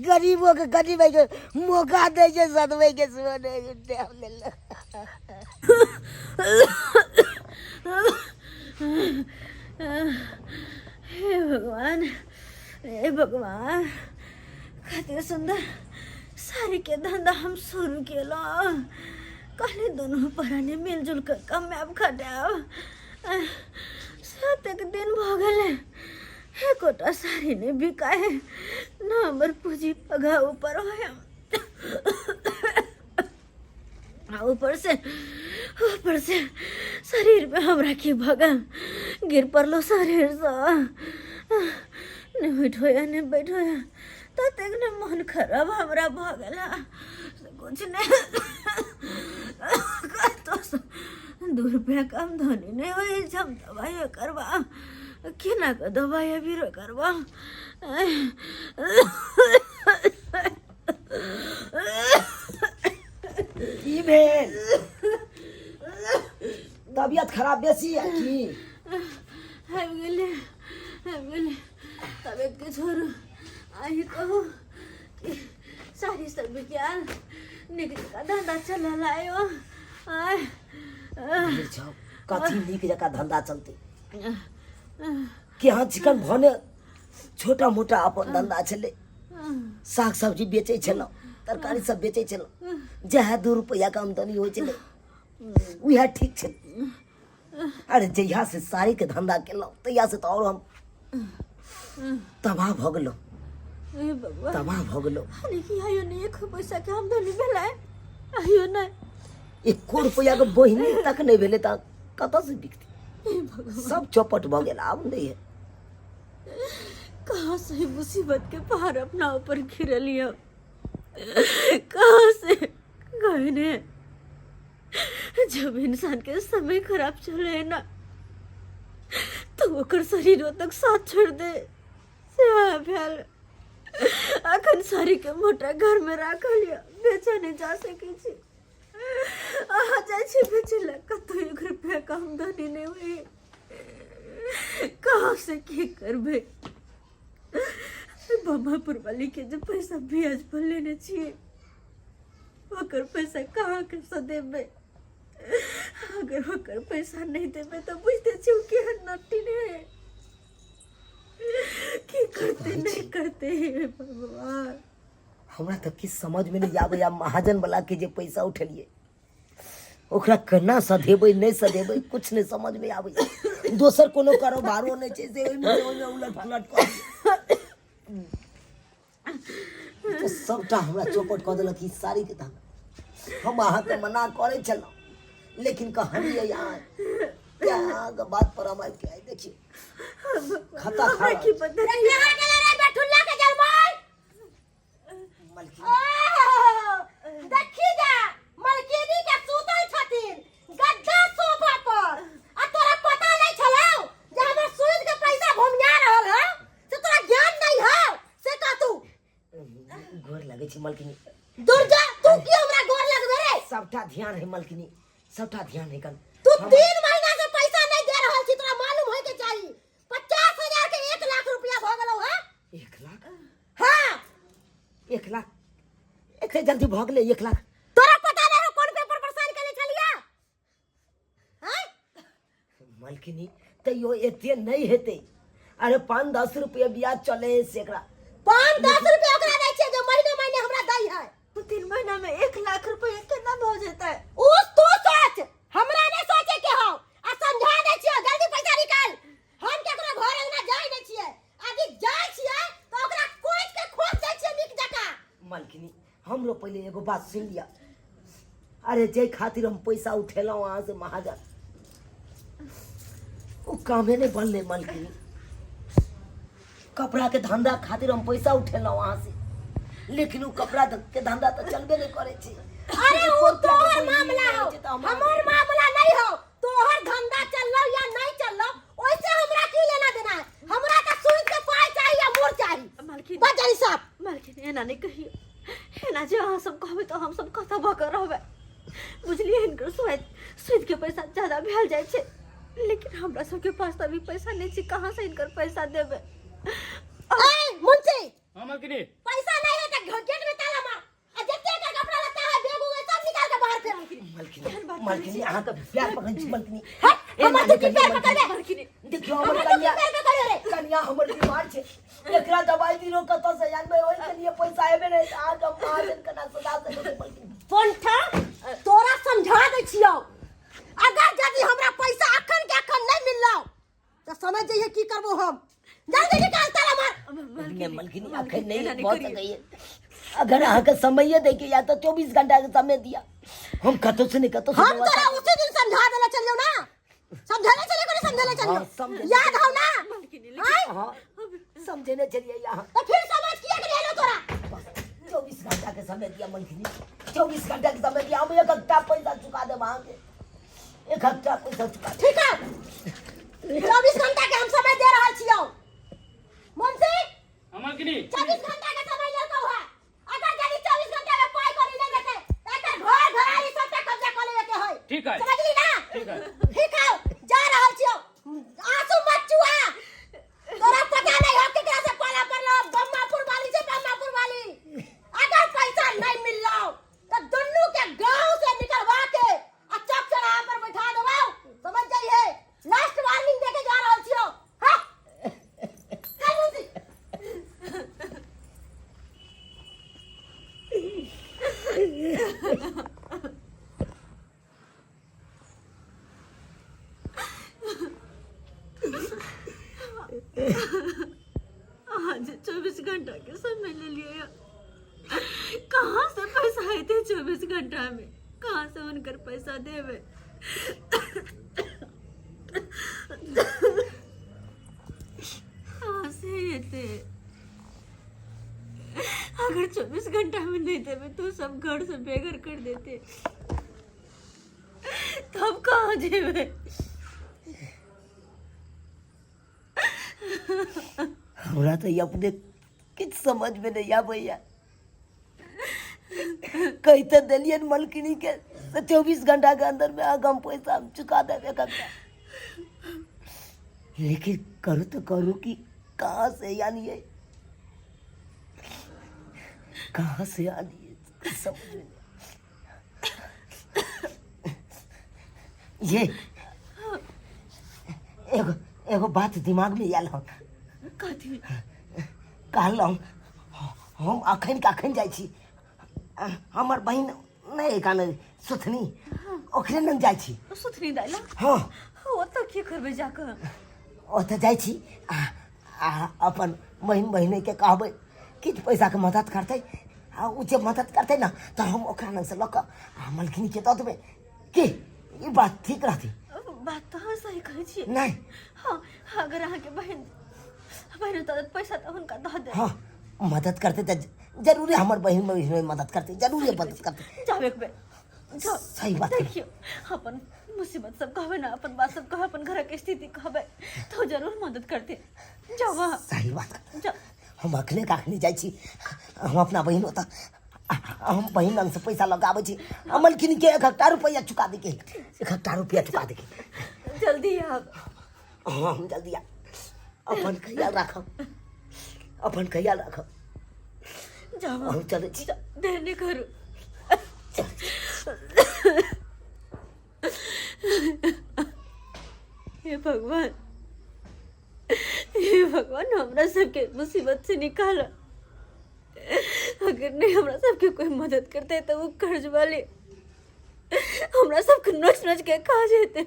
गरीबोके कनि के मौका दै छै सदबैके, सेहो नहि टाइम लेलक। हे भगवान, हे भगवान, कते सुंदर साड़ी के धंधा हम शुरू केलहुँ। कहली दुनू प्राणी मिलजुल के कमायब खटायब। सातेक दिन भऽ गेलै, एकोटा साड़ी नहि बिकाय, न हमर पूँजी पघा ऊपर होय। आ ऊपर से शरीर में हमरा की भऽ गेल, गिर पड़लो शरीरसँ, नहि उठि होइए नहि बैठ होइए। ततेक ने मन खराब हमरा भऽ गेल से कुछ नहि। कतौसँ 2 रुपैआ के आमदनी नहि होइ छै, हम दबाइयो करबा, केना कऽ दबाइ बीरो करबा? की भेल? तबियत खराब बेसी है की? आबि गेलै, आबि गेलै। तबियत के छोड़ू, अहीं कहू कि साड़ी सब बिकायल, नीक जकाँ धंधा चलल आयो आय? छौ कथी नीक जकाँ धंधा चलतै? केहन चिकन भने छोटा मोटा अपन धंधा छलै, साग सब्जी बेचै छलहुँ, तरकारी सब बेचै छलहुँ, जएह 2 रुपैआके आमदनी होइ छलै उएह ठीक छलै। अरे जहिया से साड़ीके धंधा केलहुँ तहिया से तऽ आओर हम तबाह भऽ गेलहुँ। हे भगवान, तबाह भऽ गेलहुँ। लेकिन आयो नहि एक पैसा के आमदनी भेलै आयो नहि? एको रुपैआके बहिनी तक नहि भेलै तऽ कतऽसँ बिकतै? हे भगवान, सब चौपट भऽ गेल, आब नहि है। कहाँ से ही मुसीबत के पहाड़ अपना ऊपर गिरल लिया, कहाँ से कहे ने। जब इंसान के समय खराब चले है ना तो ओकर शरीरो तक साथ छोड़ दे, से भेल। अखन साड़ी के मोटा घर में राखल यऽ, बेचऽ नहि जा सकै छी। अहाँ जाइ छी बेचै लए, कतौ 1 रुपया के आमदनी नहि होइ। कहाँ से की करबै? बमापुर वाली के जे पैसा ब्याज पर लेने छियै, ओकर पैसा कहाँ के सदेबै? अगर ओकर पैसा नहि देबै तऽ बुझते छियै ओ केहन नटिन है। की करते नहि करते, हे भगवान। हमरा तऽ किछु समझमे नहि आबैया। महाजन वाला के जे पैसा उठेलियै, ओकरा केना सधेबै नहि सधेबै, किछु नहि समझमे आबैया। दोसर कोनो कारोबारो नहि छै से ओहिमे ओहिमे उलट पुलट कऽ तऽ सबटा हमरा चौपट कऽ देलक ई साड़ीके धंधा। हम अहाँके मना करै छलहुँ, लेकिन कहलियै अहाँ तेँ अहाँके बात पर हम आबि के आइ देखियौ खाता खा हमरा की पता। कहाँ गेलै रे बेठुल्ला के जलमाय? मलकिनी। ओह, देखी जा, मलकिनी के सुतल छथिन गद्दा सोफा पर आ तोरा पता नहीं छलौ जे हमर सूद के पैसा घुमिया रहल है, से तोरा ज्ञान नहीं है, से कह तू। गोर लगै छी मलकिनी। दुर्जा, तू की हमरा गोर लगबे रे? सबटा ध्यान है मलकिनी, सबटा ध्यान है कन। तू 3 महीना से पैसा नहीं दे रहल छी, तोरा मालूम होय के चाही। 50,000 के 1 लाख रुपया भ गेलौ है। 1 लाख? हाँ। 1 लाख? एते जल्दी भऽ गेलै 1 लाख? तोरा पता नहीं हो कोन पेपर पर साइन केने छलिया हैं? मलकिनी, तैयो एते नहीं हेतै। अरे 5-10 रुपया ब्याज चले है से एकरा। 5-10 रुपया ओकरा मालकिनी हमरो पहिले एगो बात सुनि लिअ। अरे जाहि खातिर हम पैसा उठेलहुँ अहाँ से महाजन, ओ कामे नहि बनलै मालकिनी। कपड़ा के धंधा खातिर हम पैसा उठेलहुँ अहाँ से, लेकिन ओ कपड़ा के धंधा तऽ चलबे नहि करै छै। अरे एको वो रुपया के तोहर कोई मामला नहीं हो, छै तऽ हमरा हमर मामला नहीं हो। तोहर धंधा चललो या नहीं चललो ओइसे हमरा की लेना देना है। हमरा तऽ सूद के पाई चाही या मोर चाही। मालकिन। बस जानी साहब। मालकिन एना नहीं कहियो, एना जे अहाँ सब कहबै तऽ हम सब कतऽ भऽ कऽ रहबै। बुझलियै हिनकर सूद के पैसा ज्यादा भेल जाइ छै, लेकिन हमरा सबके पास तऽ अभी पैसा नहि छै, कहाँ से हिनकर पैसा देबै? ए मुंशी। हाँ मालकिनी। पैसा नहीं है तऽ गेट में ताला मार, आ जते एकर कपड़ा लत्ता है बैग उग सब निकाल के बाहर फेंक। मालकिनी, मालकिनी अहाँ के पैर पकड़ै छी मालकिनी। हट, ए, हमर तू की पैर मालकिनी, पकड़बे? मालकिनी देखियौ हमर हमर तू की कनिया, पैर पकड़बे रे? कनिया हमर बीमार छै, एकरा दवाई दिनो कतऽ से आनबै? ओहि के लिए पैसा हेबे नहि, अहाँ के महाजन केना सदा सकै छै मालकिनी? पंठा तोरा समझा दै छियौ, अगर यदि हमरा पैसा अखन के अखन नहीं मिललौ तऽ समझ जइहे की करबो हम। जल्दी निकाल ताला मार। नहीं मालकिनी अखन नहीं भऽ सकैए। अगर अहाँके समये दैके या तऽ 24 घंटा के समय दिया, हम कतौ से नहीं कतौ से हम व्यवस्था तोरा उसी दिन समझा देले चलियो ना, समझेले चलियो कि नहीं समझेले चलियो? हाँ, समझेले। याद हो ना? आय? हाँ, समझेने चलिए यहाँ। तो फिर समझ किया कि नहीं तोरा? बस 24 घंटा के समय दिया मालकिनी, 24 घंटा के समय दिया, हम एक हफ्ता पैसा चुका देब अहाँके, एक हफ्ता पैसा चुका देब। ठीक है, 24 घंटा के हम समय दे रहल छियौ। मुंशी। हाँ मालकिनी। 24 घंटा के समय लेलकौ है, अगर यदि 24 घंटा में पाई कौड़ी नहीं देते त एकर घर घरारी सबटा कब्जा कऽ लेबे के है। ठीक है। समझली ना? ठीक है। ठीक है, जा रहल छियौ, आंसू मत चुआ। तोरा पता नहीं हो केकरा से पाला पड़लो, बम्मापुर वाली छै, बम्मापुर वाली। अगर पैसा नहीं मिललो त दुन्नू के गांव से निकलवा के आ चौक चौराहा पर बैठा देबौ, समझ जाइए। लास्ट वार्निंग दे के जा रहल छियौ। हां चल मुंशी। अहाँ जे 24 घंटा के समय लेलियै, कहाँ से पैसा एतै 24 घंटा में? कहाँ से हुनकर पैसा देबै? कहाँ से एतै? अगर 24 घंटा में नहीं देबै तो सब घर से बेघर कर देते, तब कहाँ जेबै? हमरा तऽ ई अपने किछु समझमे नहि आबैया। कहि तऽ देलियनि मलकिनीके से 24 घंटाके अन्दरमे अहाँके हम पैसा हम चुका देब एक हफ्ता, लेकिन करू तऽ करू कि कहाँ से आनिए, कहाँ से आनिए, कुछ समझ में नहीं। ये एगो एगो बात दिमाग में आयल हन। कथी? कहलहुँ हम अखन के अखन जाइ छी, हमर बहिन नहि कान सुथनी, ओकरे लग जाइ छी। सुथनी दाइ लग? हाँ। ओतऽ की करबै जाकऽ? ओतऽ जाइ छी आ अपन बहिन बहिनके कहबै किछु पैसाके मदद करतै, आ ओ जे मदद करतै ने तऽ हम ओकरा लगसँ लऽ कऽ आ मलकिनीके दऽ देबै। की ई बात ठीक रहतै? बात तऽ अहाँ सही कहै छियै। नहि। हाँ, अगर अहाँके बहिन बहिन दऽ देत पैसा तऽ हुनका दऽ देब। हाँ, मदद करतै तऽ जरूरे, हमर बहिन बहिन मदद करतै, जरूरे मदद करतै। जाउ एक बेर जाउ। सही बात। देखियौ अपन मुसीबत सब कहबै ने, अपन बात सब कहबै, अपन घरक स्थिति कहबै तऽ ओ जरूर मदद करतै। जाउ अहाँ। सही बात। जाउ। हम अखने के अखने जाइ छी, हम अपना बहिन ओतऽ, हम बहिन लग से पैसा लऽ के आबै छी, आ मलकिनी के एक हफ्ता रुपैआ चुका दैके, एक हफ्ता रुपैआ चुका दैके। जल्दी आब। हाँ, हम जल्दी आब। अपन ख्याल राखब, अपन ख्याल राखब। जाउ। हम चलै छी। देर नहि करू। हे भगवान, हे भगवान, हमरा सबके मुसीबत से निकाल। अगर नहीं हमरा सबके कोई मदद करते तो वो कर्ज वाले हमरा सबके नोच नोच के खा जेते।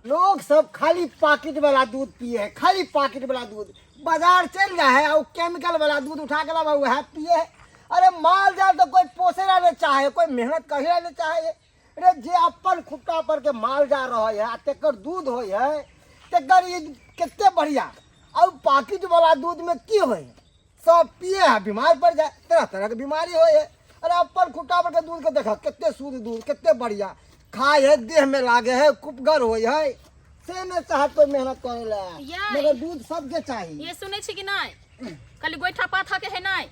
लोग सब खाली पाकिट वाला दूध पिए है, खाली पाकिट वाला दूध। बाजार चल रहा है और केमिकल वाला दूध उठा के लावा वह पिए है। अरे माल जाल तो कोई पोसे ला नहीं चाहे, कोई मेहनत करे ला नहीं चाहे। अरे जे अपन खुट्टा पर के माल जा रहा है आ तेकर दूध होय है तेकर ई कते बढ़िया। और पाकिट वाला दूध में की होय है, सब पिए है बीमार पड़ जाए, तरह तरह के बीमारी होय है। अरे अपन खुट्टा पर के दूध के देखा कते शुद्ध दूध, कते बढ़िया खाए है, देह में लागे है, कुपगर होय है। से नहीं चाहत कोई मेहनत करे ला, यार। मगर दूध सबके चाहिए। ये सुनै छी कि नहीं? खाली गोइठा पाथा के है नहीं?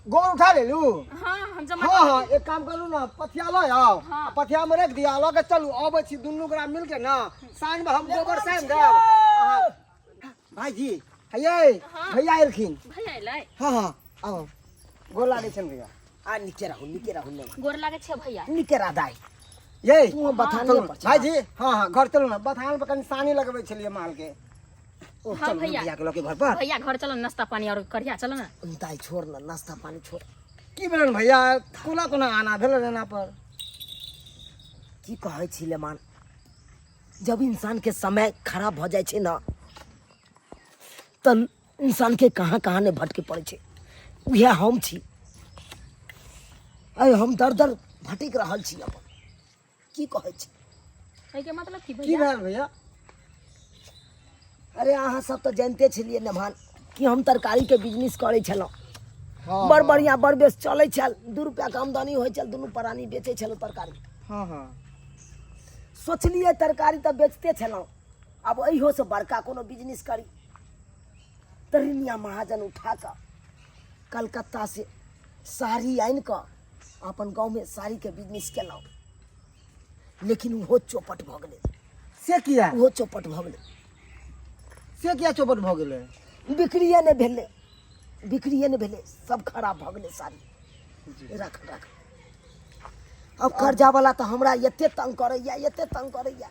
गोबर उठा ले लू। हाँ, हम जमा हाँ कर हाँ, एक काम करू ना, पथिया लऽ आउ। हाँ। पथिया में रख दिया, लऽ के चलू, अबै छी दुनू गोरा मिल के ना साँझ में हम गोबर सानि देब। अहाँ- भाईजी हैये हाँ। भैया एलखिन। भैया एलै? हाँ हाँ आउ, गोर लागै छनि भैया। आ नीचे रहू, नीचे रहू ने। गोर लागै छै भैया। नीचे रह दाई। ये तू बथान चलू पर चला। भाईजी। हाँ हाँ घर चलू ना, बथान पर कनी सानी लगबै छलियै माल के। ओ हाँ, चलू ना भैया। भैया के लऽ के घर पर। भैया घर चल, नाश्ता पानी और करिया चल ना। दाई छोड़ ना, नाश्ता पानी छोड़। की भेलन भैया, कोना कोना आना भेलन एना पर? की कहै छी लेमान, जब इंसान के समय खराब भऽ जाइ छै ना तऽ इंसान के कहाँ कहाँ नहि भटके पड़ै छै। उएह हम छी, आइ हम दर दर भटकि रहल छी अपन। की कहै छी एहिके मतलब की की भैया? भेल भैया? अरे अहाँ सब तऽ जानिते छलियै नभान कि हम तरकारीके बिजनेस करै छलहुँ। हाँ, बड़ बढ़िआँ, बड़ बेस चलै छल, 2 रुपैआके आमदनी होइ छल, दुनू प्राणी बेचै छलहुँ तरकारी। हाँ हाँ। सोचलियै तरकारी तऽ बेचते छलहुँ, आब एहियोसँ बड़का कोनो बिजनेस करी। तऽ रिनिया महाजन उठा कऽ कलकत्ता से साड़ी आनि कऽ अपन गाँवमे साड़ीके बिजनेस केलहुँ, लेकिन ओहो चौपट भऽ गेलै। से किया? ओहो चौपट भऽ गेलै। से किया चौपट भऽ गेलै? बिक्रिए नहि भेलै, बिक्रिए नहि भेलै, सब खराब भऽ गेलै साड़ी। रख रख। अब कर्जा वाला तऽ हमरा एते तंग करैया, एते तंग करैया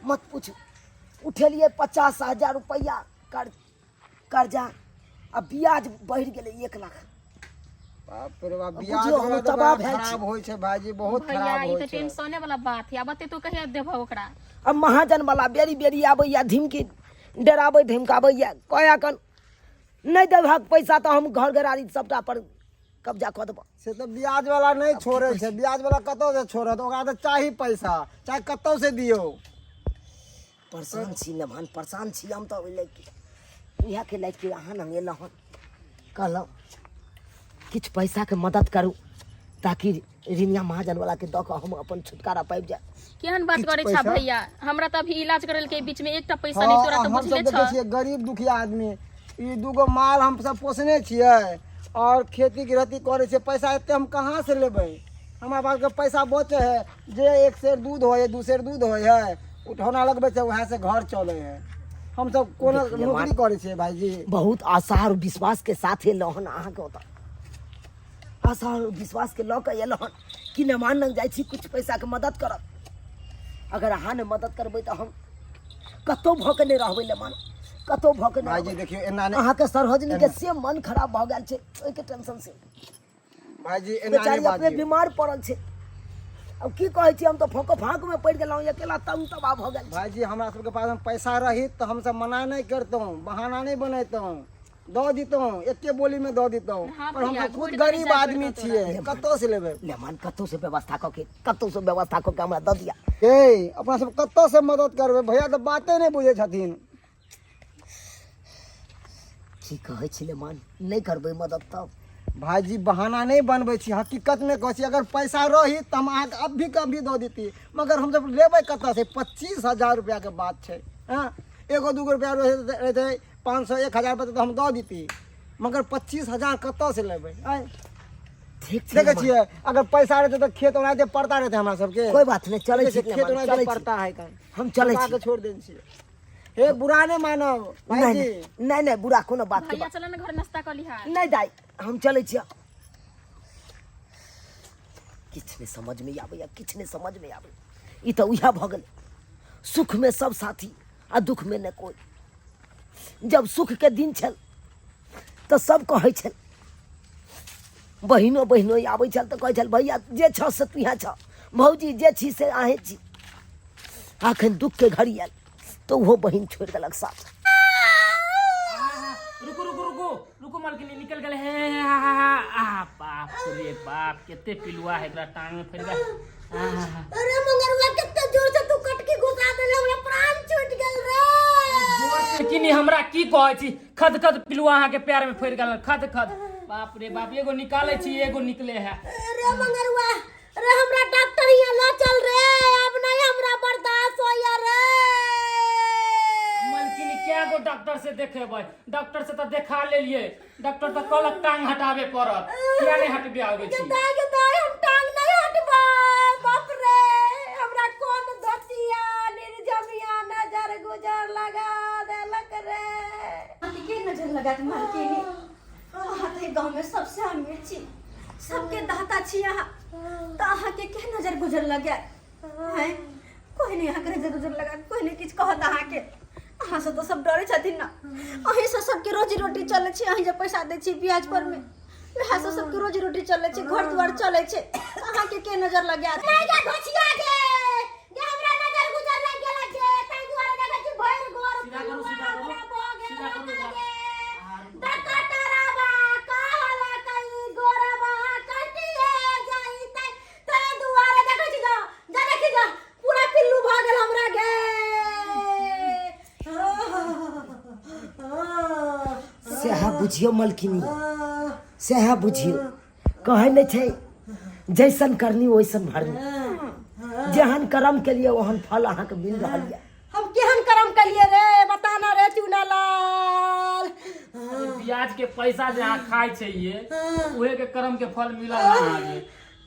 मत पूछू। उठेलियै 50,000 रुपैआ कर्जा, आ ब्याज बढ़ि गेलै 1 लाख। बाप रे बाप, अब ब्याज बुझियौ, हम वाला तऽ तबाह बड़ा भेल छी। खराब होइ छै भाईजी, बहुत भैया खराब ई होइ तऽ छै। टेंशने वाला बात है, आब एते तू कहिया देबह ओकरा? अब महाजन वाला बेरी बेरी आबैया, धमकी डराबै धमकाबैया, कहया कन नहि देबहक पैसा तऽ हम घर घरारी सबटा पर कब्जा कऽ देबह। से तऽ ब्याज वाला नहि छोड़ै छै, ब्याज वाला कतौ से छोड़त, ओकरा तऽ चाही पैसा, चाहे कतौ से दियौ। परेशान छी नभान, परेशान छी हम तऽ ओहि लए, इएहके लए के अहाँ लग एलहुँ हन, कहलहुँ किछु पैसाके मदद करू ताकि रिनिया महाजन वाला के दऽ कऽ हम अपन छुटकारा पाबि जाय। केहन बात किछु करै छा पैसा? भैया, हमरा तऽ अभी इलाज करै के बीच में एकटा पैसा नहीं, तोरा हाँ, तऽ हम बुझले सब देखै छ। छियै गरीब दुखिया आदमी, ई दूगो माल हम सब पोसने छियै और खेती गृहस्थी करै छियै, पैसा एते हम कहाँ से लेबै? हमरा पास के पैसा बचे है जे 1 सेर दूध होइ है, 2 सेर दूध होइ है, उठौना लगबै छै, वएह से घर चलै है। हम सब कोनो देखिए, नौकरी करै छियै भाईजी। बहुत आशा और विश्वास के साथ एलहुँ हन अहाँके ओतऽ, आशा और विश्वास के लऽ कऽ एलहुँ हन कि नमान लग जाइ छी किछु पैसाके मदद करब। अगर अहाँ नहि मदद करबै तऽ हम कतहु भऽ के नहि रहबै लेमान, कतहु भऽ के नहि भाईजी रहबै। देखियौ एना नहि, अहाँके सरोजनी के से मन खराब भऽ गेल छै ओहिके टेंशन से। भाईजी एना नहि बेचारी अपने बाजियौ। बीमार पड़ल छै। अब की कहै छी, हम तऽ फोको फाँक में पड़ि गेलहुँ, अकेला तंग तबाह भऽ गेल छी। भाईजी हमरा सबके पास में पैसा रही तऽ हमसब मना नहि करितहुँ, बहाना नहि बनैतहुँ, दऽ दितहुँ, एके बोली में दऽ दितहुँ। हाँ पर भैया, हमसब खुद घुरि कऽ गरीब जाय आदमी पड़तौ तोरा। छियै, कतऽ से लेबै? लेमान कतहु से व्यवस्था कऽ के, कतहु से व्यवस्था कऽ के हमरा दऽ दिअ। ए अपना सब कतऽ से मदद करबै? भैया तऽ बाते नहि बुझै छथिन। की कहै छी लेमान, नहि करबै मदद तब? भाईजी बहाना नहि बनबै छी, हकीकतमे कहै छी, अगर पैसा रही तऽ हम अहाँके अभी के अभी दऽ देती, मगर हमसब लेबै कतऽ से? 25,000 रुपैआके बात छै। हँ, एगो दूगो रुपैआ रहितै, 500 1000 रुपैआ तऽ हम दऽ देती, मगर 25,000 कतऽ से लेबै? आँय ठीक छै, देखै लेमान। छियै, अगर पैसा रहतै तऽ खेत ओनाहिते पड़ता रहतै हमरा सबके। कोइ बात नहि, चलै देखै छी छियै, खेत लेमान, ओनाहिते चलै छी। पड़ता है कन। हम चलै पका छी। के छोड़ देने छियै। हे बुरा नहि मानब नहि भाईजी। नहि नहि, बुरा कोनो बात के भैया बात चल ना घर नाश्ता कऽ लिहा। नहि दाइ, हम चलै छियै। किछु नहि समझमे आबैया, किछु नहि समझमे आबैया। ई तऽ उएह भऽ गेलै, सुखमे सब साथी आ दुखमे नहि कोइ। जब सुखके दिन छल तऽ सब कहै छल, बहिनो बहिनो आबै छल तऽ कहै छल भैया जे छह से तुहे छह, भौजी जे छी से अहें छी। अखन दुख के घड़ी आयल तऽ ओहो बहिन छोड़ि देलक साथ। रुकू रुकू रुकू रुकू मालकिनी निकल गेल हे हे, हा, हा, हा, आ बाप रे बाप केते पिलुआ है एकरा टांग में फरि गेल। अरे मंगरुआ कते जोर से तू कटकी घुसा देले, हमरा प्राण छूट गेल रे। मालकिनी हमरा की कहै छी, खद खद पिलुआ अहाँ के पैर में फरि गेल, खद खद। बाप रे बाप, एगो निकालै छी एगो निकले है। अरे मंगरुआ रे, हमरा डॉक्टर यहाँ ल चल रे, अब नहीं हमरा बर्दाश्त होया रे। मालकिनी क्या गो डॉक्टर से देखेबै? डॉक्टर से तऽ देखा लेलिए, डॉक्टर तऽ कहलक टांग हटाबे पड़त, किया नहीं हटबे आबै छी? दाई के दाई, हम टांग नहीं हटबै। बाप रे, हमरा कोन धोतिया निर्जमिया नजर गुजर लगा देलक रे। के नजर लगा दे मालकिनी? अहाँ तऽ गाँव में सबसे अमीर छी, सबके दाता छी अहाँ, तऽ अहाँके के नजर गुजर लगे हैं? कोई नहीं अहाँके नजर गुजर लगा, कोई नहीं किछु कहत अहाँके। अहाँ से तऽ सब डरे छथिन ना, अहीं से सबके रोजी रोटी चलै छै। अहीं जे पैसा दै छी ब्याज पर में, वएह से सबके रोजी रोटी चलै छै, घर दुआर चलै छै। अहाँके के नजर लगा? नहीं गे धोछिया गे, गे हमरा नजर गुजर लग गेल छै, ताहि दुआरे देखै छी भरि गोर सीधा करू, सीधा करू, हमरा भऽ गेल। सीधा करू, गे सीधा। डकटरबा कहला कई गोरबा कटिए जइतै, ताहि दुआरे देखै छी। जा जा देखी जा, पूरा पिल्लू भऽ गेल हमरा गे। सएह बुझियौ मलकिनी, सएह बुझियौ। कहै नहि छै, जैसन करनी वैसन भरनी। जेहन कर्म के लिए ओहन फल अहाँके मिल रहल यऽ। हम केहन कर्म केलिए रे, बताना रे चुनालाल। ब्याज के पैसा जे अहाँ खाइ छै, ये उहे के कर्म के फल मिलल अहाँके।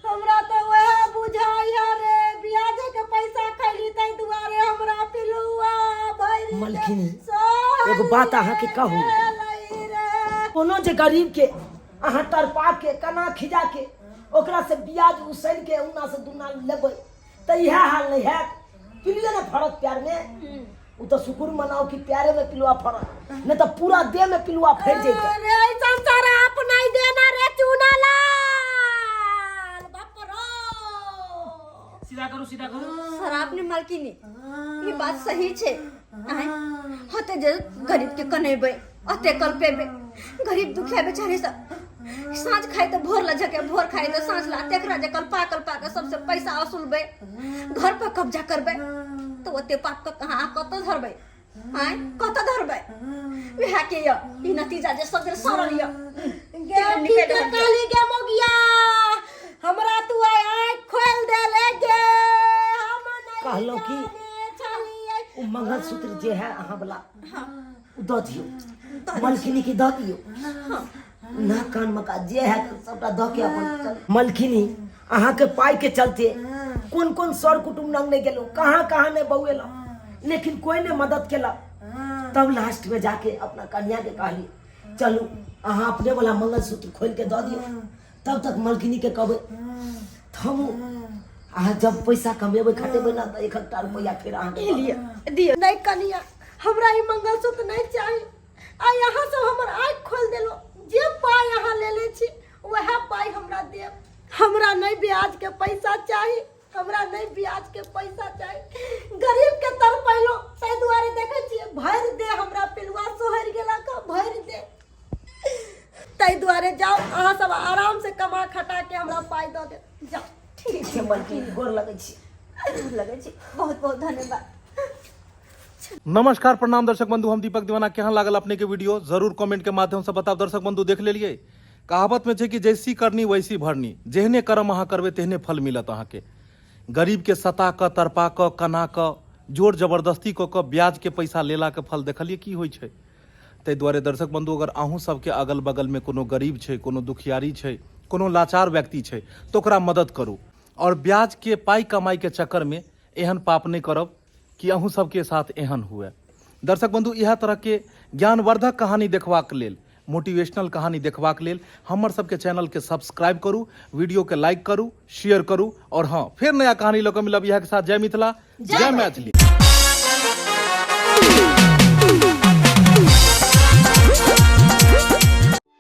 हमरा तऽ वएह बुझाइ है रे, ब्याजे के पैसा खैली ताहि दुआरे हमरा पिलुआ भरि मलकिनी, एगो बात अहाँके कहू, कोनो जे गरीब के अहाँ तड़पा के कना खिजा के ओकरा से ब्याज उसैल के उन्ना से दुन्ना लेबै तऽ इएह हाल नहि हैत? पिलुए ने फड़त प्यार में। उ तऽ शुक्र मनाओ कि प्यारे में पिलुआ फड़त, नहीं तऽ पूरा देह में पिलुआ फैल जैतै। अरे ऐसा शराप नहीं देना रे चुनालाल, बाप रो। सीधा करू, सीधा करू। शराब ने मालकिनी, ई बात सही छै। आँय, होते जे गरीब के कनेबै, अते कल्पेबै, गरीब दुखिया बेचारे सब साँझ खाइ तऽ भोर ला झके, भोर खाइ तऽ साँझ ला, तेकरा जे कल्पा कल्पा के सबसे पैसा वसूलबै, घर पर कब्जा करबै, तऽ ओते पाप के कहाँ कतऽ धरबै? आँय, कतऽ धरबै? वएह के य ई नतीजा जे सब दिन सड़ल य। गे ठीक कहली गे मोगिया, हमरा तू आइ आँखि खोलि देले गे। हम नहि कहलहुँ कि जाने छलियै। ओ मंगलसूत्र जे है अहाँ वाला, ओ दऽ दियौ मलकिनी के, दऽ दियौ नाक कान मका जे है सबटा दऽ के अपन चल। मलकिनी, अहाँके पाइ के चलते कोन कोन सर कुटुम्ब लग नहि गेलहुँ, कहाँ कहाँ नहि बौएलहुँ, लेकिन कोई नहि मदद केलक। तब लास्ट में जाके अपना कन्या के कहली, चलू अहाँ अपने वाला मंगलसूत्र खोलि के दऽ दियौ। तब तक मलकिनी के कहबै हम, अहाँ जब पैसा कमेबै खटेबै ना तऽ एक एकटा रुपैआ फेर अहाँके दऽ देब। दियौ। नहीं कनिया, हमरा ई मंगलसूत्र नहीं चाही। आ यहाँ सब हमर आँखि खोलि देलहुँ। जे पाइ अहाँ लेले छी वएह पाइ हमरा देब। हमरा नहीं ब्याज के पैसा चाही, हमरा नहीं ब्याज के पैसा चाही। गरीब के तर पैलो ताहि दुआरे देखै छियै भरि दे हमरा पिलुआ सोहरि गेलक भरि दे। ताहि दुआरे जाउ अहाँ सब आराम से कमा खटा के हमरा पाइ दऽ देब, जाउ। ठीक छै मलकिनी, गोर लगै छी। गोर लगै छी, बहुत बहुत धन्यवाद। नमस्कार, प्रणाम दर्शक बंधु, हम दीपक दीवाना। केहन लागल अपने के वीडियो जरूर कमेंट के माध्यम से बताओ। दर्शक बंधु, देख लेलिए, कहावत में छै कि जैसी करनी वैसी भरनी। जेहने कर्म अहाँ करबै तेहने फल मिलत अहाँके। गरीब के सता कऽ, तड़पा कऽ, कना कऽ, जोर जबरदस्ती कऽ कऽ ब्याज के पैसा लेला के फल देखलिए की होइ छै। ताहि दुआरे दर्शक बंधु, अगर अहूँ सबके अगल बगल में कोनो गरीब छै, कोनो दुखियारी छै, कोनो लाचार व्यक्ति छै, तऽ ओकरा मदद करू और ब्याज के पाइ कमाई के चक्कर में एहन पाप नहि करब कि अहूँ सबके साथ एहन हुए। दर्शक बंधु, इएह तरह के ज्ञानवर्धक कहानी देखबाक लेल, मोटिवेशनल कहानी देखबाक लेल हमर सबके चैनल के सब्सक्राइब करू, वीडियो के लाइक करू, शेयर करू और हाँ, फेर नया कहानी लऽ कऽ मिलब। इएह के साथ जय मिथिला, जय मैथिली।